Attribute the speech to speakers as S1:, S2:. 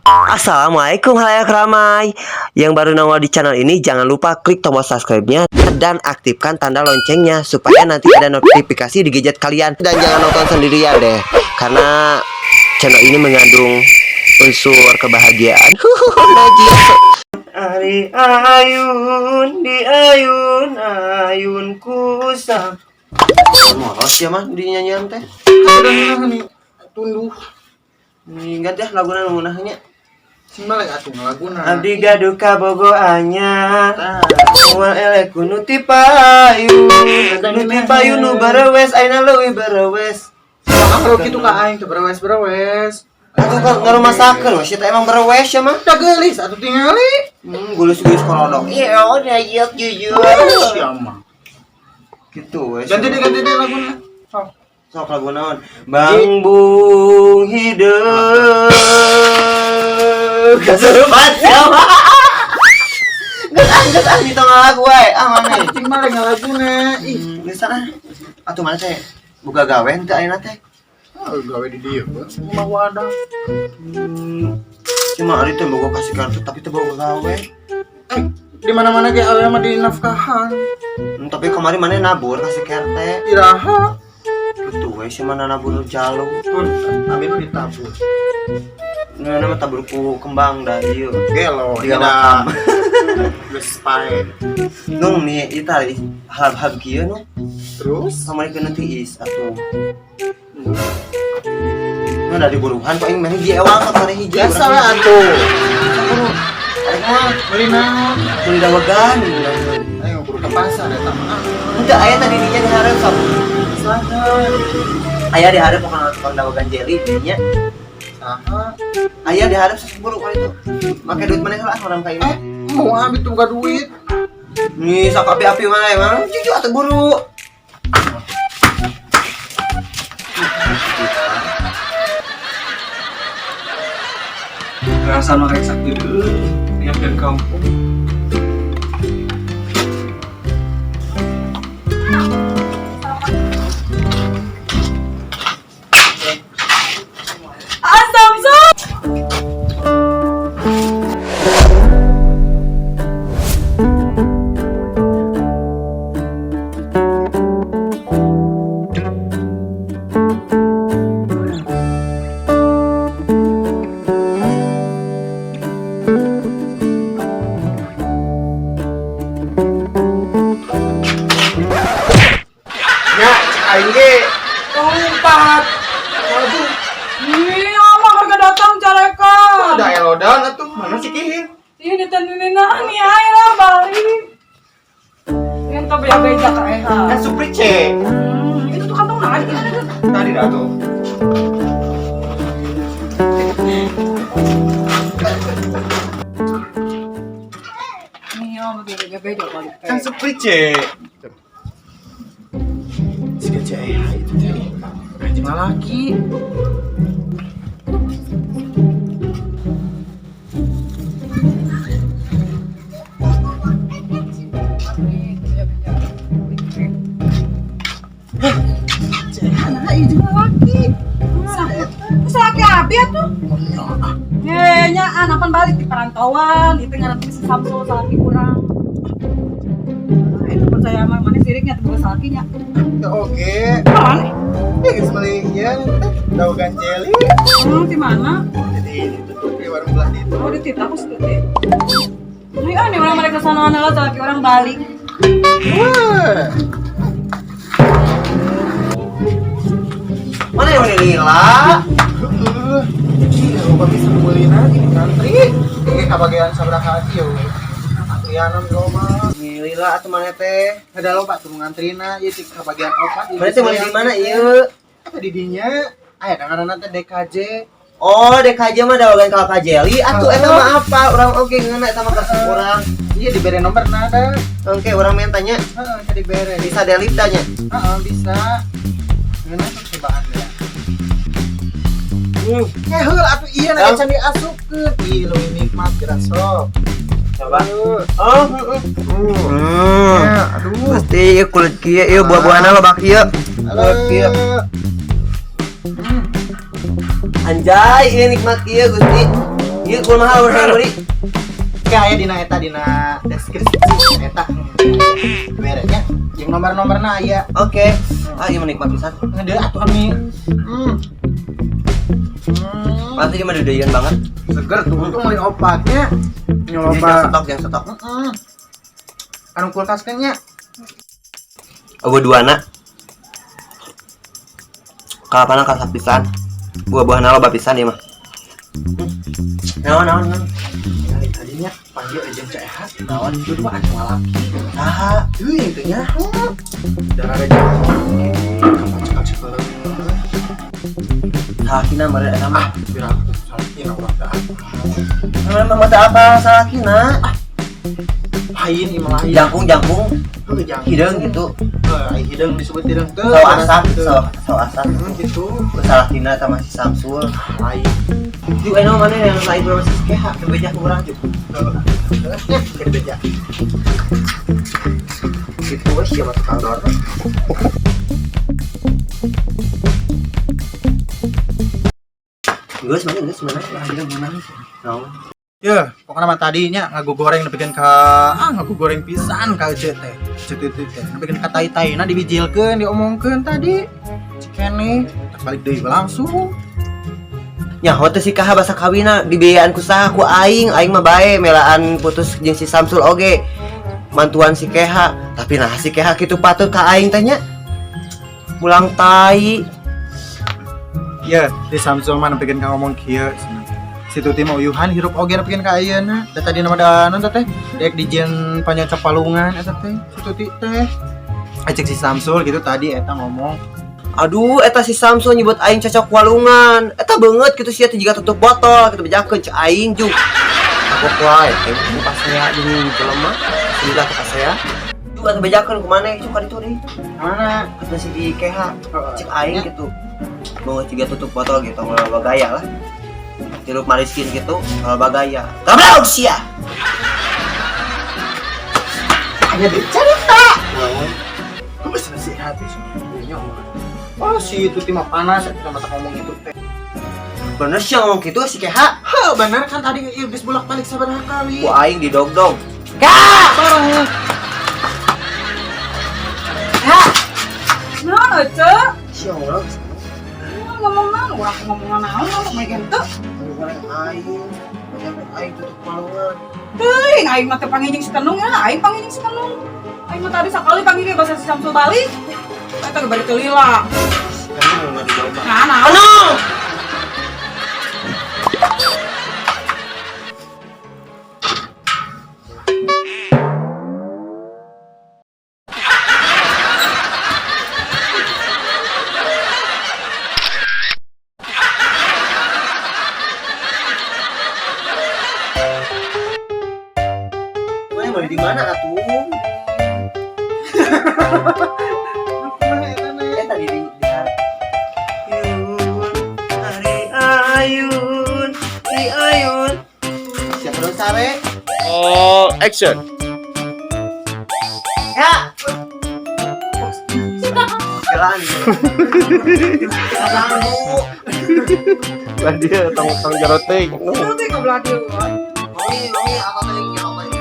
S1: Assalamualaikum halayak ramai. Yang baru nongol di channel ini, jangan lupa klik tombol subscribe-nya dan aktifkan tanda loncengnya supaya nanti ada notifikasi di gadget kalian. Dan jangan nonton sendirian deh, karena channel ini mengandung unsur kebahagiaan. Najis. Ari ayun di ayun ayun kusam. Moros ya mah di nyanyian teh.
S2: Tunduh.
S1: Nih ganti ah laguna nu nya.
S2: Sing balik atuh ngalaguna.
S1: Abdi gaduh kabogo anyar. Moal eleh ku nu ti payun. Nu ti payun nu barewes ayeuna leuwih berewes.
S2: Nah, kalau kitu ka aing teh berewes-berewes.
S1: Atuh kan ngarumasakeun we sia teh emang berewes ya mah.
S2: Da geulis atuh tingali.
S1: Gulus-gulus korodok. Iya, udah iya jujur.
S2: Sia mah.
S1: Gitu we.
S2: Ganti deh, ganti deh laguna. Sok.
S1: Sok lagu naon? Bang Bung hideung. Kesurupan siapa? Geus ah, geus ah ditong lagu wae. Ah mana?
S2: Sing balik ngalaguna. Ih,
S1: Geus ah. Atuh mana teh? Boga gawe henteu ayeuna teh?
S2: Ah, gawe di dieu we. Rumah wadah.
S1: Cuma ari teh boga kasih kartu tapi teu boga gawe.
S2: Eh, di mana-mana ge awewe mah dinafkahan.
S1: Tapi kemarin mana nabur kasih kerte.
S2: Iraha.
S1: Gitu we si mana nabur jalung.
S2: Pun abi nu ditabur.
S1: Nu nama tabur ku kembang dah ieu.
S2: Gelo,
S1: Tiga
S2: da.
S1: makam.
S2: Geus pae.
S1: Nung nih ieu tadi halab-halab kieu nu.
S2: Terus
S1: Kamari keun tiis atuh. Nu da diburuhan kok aing maneh hiji ewang sok maneh hiji.
S2: Biasa we atuh.
S1: Arek mah
S2: Meuli naon?
S1: Meuli dawegan.
S2: Ayo buru ke pasar eta mah.
S1: Henteu aya tadi dinya di hareup sok.
S2: Saha?
S1: Aya di hareup pokona tukang dawegan jeli dinya.
S2: Saha?
S1: Aya di hareup sok buru ka itu. Make duit maneh lah orang ka
S2: Eh,
S1: imah.
S2: mau ambil tuh buka duit.
S1: Nih sok api-api mana mah jujur atuh buru.
S3: Perasaan mah kayak sakti dulu dan kampung.
S4: Asam sok.
S2: Ya, cek aing ge lompat. Waduh,
S4: Ih, ama harga datang careka.
S2: ada elodan atuh. Mana si Kihin?
S4: Ih, ditentuin nih ayo lah balik. Yang tuh beli beja ka eha.
S2: Kan Supri C.
S4: Itu tuh kantong naon itu.
S2: Tadi dah tuh.
S4: Nih, ama beli beja balik.
S2: Kan Supri C. Si C itu teh. Anjing laki.
S4: Terus laki abi atuh. Eh, nya anapan balik di perantauan, itu ngaran si Samsul salaki kurang. Nah, itu percaya mah mana siriknya tuh bukan salakinya.
S2: Ya oke.
S4: Mana?
S2: Ya geus meuli ieu teh dawegan jeli.
S4: Di mana?
S2: Jadi itu tuh di warung belah itu.
S4: Oh, di Tita aku setuju. Ini ah, nih orang mereka sana lah laki orang balik.
S2: Wah.
S1: Mana yang lila?
S2: Heeh. Iya, loba bisa meulina ini ngantri. Ini kabagian sabaraha ieu. Antrianan loba.
S1: Lila atuh mana teh?
S2: Ada loba tuh ngantrina ieu ti kabagian opat.
S1: Mana teh meuli di mana ieu?
S2: Eta di dinya aya ngaranna teh DKJ.
S1: Oh, DKJ mah dawegan kelapa jeli atuh eta mah apa? Urang oge ngeuna eta mah resep urang.
S2: Iya dibere nomor nada.
S1: Oke, urang mentanya
S2: Heeh, teh dibere.
S1: bisa delip tanya.
S2: Heeh, bisa. Ngeuna tuh cobaan ya. Eh, heul atuh ieu na can diasupkeun. Ih, leuwih nikmat geura sok.
S1: Coba.
S2: Heuh.
S1: Oh, heeh.
S2: Ya, aduh.
S1: Pasti ieu kulit kieu ieu buah-buahna loba kieu. Kulit kieu. Anjay, ieu nikmat kieu Gusti. Ieu Hungkul mahal urang hayang meuli.
S2: Kayak dina eta dina deskripsi eta. Bere nya jeung nomor-nomorna aya.
S1: Oke. Ah, ieu mah nikmat pisan.
S2: Ngede atuh ami.
S1: Pasti dia mah deudeuieun banget.
S2: Seger tuh untung meuli opatnya.
S1: Jadi
S2: Nyoba.
S1: yang stok.
S2: Heeh. Anu kulkas kan nya.
S1: Eueuh duana. Kalapana kasap pisan. Buah-buahna loba pisan ieu mah. Naon naon naon.
S2: Kali tadinya panggil aja Cek Eha. Naon itu mah anu lalaki.
S1: Saha?
S2: Euy teh nya. Darah aja. Kapan
S1: Salakina meureun eta mah.
S2: Ah, piraku salakina urang teh.
S1: Memang mah teu apa salakina.
S2: Lain ieu mah lain.
S1: Jangkung jangkung
S2: Heuh, jangkung.
S1: hideung gitu.
S2: Heuh, ai hideung disebut hideung teu.
S1: Saw asak, saw saw asak.
S2: Gitu.
S1: Salakina sama si Samsul.
S2: Lain.
S1: Juga enak mana yang lain berapa sih keha, beja ku urang juga.
S2: Heeh, nya ke beja.
S1: Gitu wes ya tukang dor. Geus mana geus mana?
S2: Lah ieu meunang sih.
S1: Naon?
S2: Ya, pokoknya mah tadinya ngagu goreng nepikeun ka ngagu goreng pisan ka Ece teh. Ece teh teh nepikeun ka tai-taina dibijilkeun, diomongkeun tadi. Cikene, balik deui langsung.
S1: Nyaho teh si Kaha basa kawina dibiayaan ku saha ku aing, aing mah bae melaan putus jeung si Samsul oge. Mantuan si Keha, tapi nah si Keha kitu patut ka aing teh nya. Mulang tai.
S2: Ya, di Samsul mah nepikeun ka ngomong kieu cenah. Si Tuti mah uyuhan hirup oge nepikeun ka ayeuna. Da tadi nama da naon teh? Dek dijieun panyocok palungan eta teh si Tuti teh. Acek si Samsul gitu tadi eta ngomong.
S1: Aduh, eta si Samsul nyebut aing cocok walungan. Eta beungeut kitu sia teh jiga tutup botol kitu bejakeun cek aing juk. Aku wae, aing pas saya jeung jelema, alhamdulillah ke pas saya. Juk atuh bejakeun ku maneh cuk ka ditu deui.
S2: Mana?
S1: Pas masih di Keha, cek aing gitu. Beungeut jiga tutup botol gitu, loba gaya lah. Tirup mariskin gitu, loba gaya. Goblok sia.
S2: Hanya dicerita. Geus nasihat sih. Oh si Tuti mah panas, eta mah ngomong gitu teh.
S1: Bener sih ngomong gitu si Keha.
S2: Heh, bener kan tadi ieu geus bolak-balik sabaraha kali.
S1: Ku aing didogdog. Kak!
S2: Bareng.
S1: Kak!
S4: Naon Ece?
S1: Si ngomong
S4: Ngomong naon? Urang ngomong naon ngomong mereka teu.
S1: goreng aing. Goreng aing tutup palungan.
S4: Teuing aing mah teu panggil jeung si Tenung ya, aing panggil jeung si Tenung. Aing mah tadi sakali panggil ge basa si Samsul balik. Eta ge bari teu lila.
S1: Kan mau nggak dijawab.
S4: Nah, naon?
S1: Tenung! Mana boleh di mana atuh? Tadi di Ayun, hari ayun, si ayun. Siapa dong sare?
S3: Oh, action.
S1: Ya. Jalan. Jalan bu.
S3: Lah dia tong-tong jero teh.
S4: Itu teh ka belah dieu.
S1: Wangi, wangi, apa tadi?